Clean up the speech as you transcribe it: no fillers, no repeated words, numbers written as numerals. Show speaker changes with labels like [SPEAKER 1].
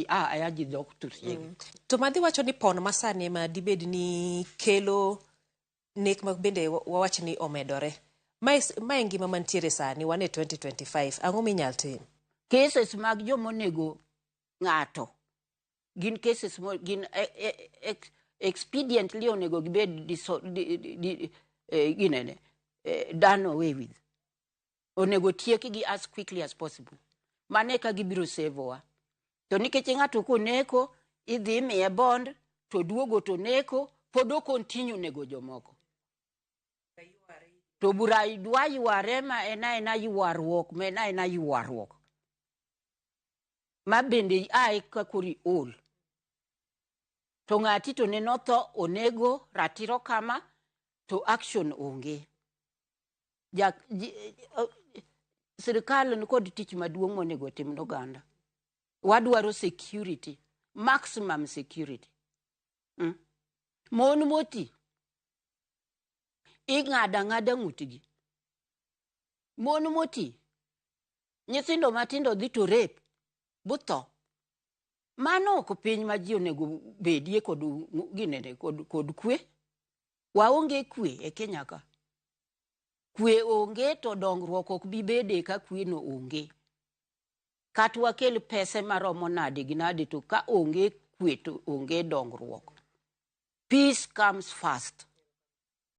[SPEAKER 1] A aya ji dhok thusiegi.
[SPEAKER 2] To madhi wacho ni pon masani ema dibed ni kelo nek ma bende wawach ni omedore. Mae mae ngima mantiere sani wan e 2025 ang'o minyal tim?
[SPEAKER 1] Cases mag jomonego ng'ato gin cases mo, gin e, e, ex, expediently onego gibed diso, di, di, di, eh, ginene eh, done away with. Onego tiekgi as quickly as possible. Mano eka gibiro sevowa. To nikech ng'ato koneko, idhi imiye bond, to duogo to neko, pod o continue nego jomoko. To bura dwa yware ma en aena ywaruok, ma en aena ywaruok. Ma bende ae ka koro iol. To ng'ati to nene otho, onego, ratiro kama, to action onge. Ja, ji, sirikal nikod tich maduong' monego otim ne oganda. Wadwaro security, maximum security. Mon moti, ing'ado ang'ada ng'utgi. Mon moti, nyithindo matindo dhi to rape, butho. Mano ok piny ma ji onego bedie kod ginene kod, kod kwe. Waonge kwe e Kenya ka. Kwe onge to dongruok ok bi bede ka kwe no onge. Kata wakel pese maromo nade gi nade to ka onge kwe to onge dongruok. Peace comes first.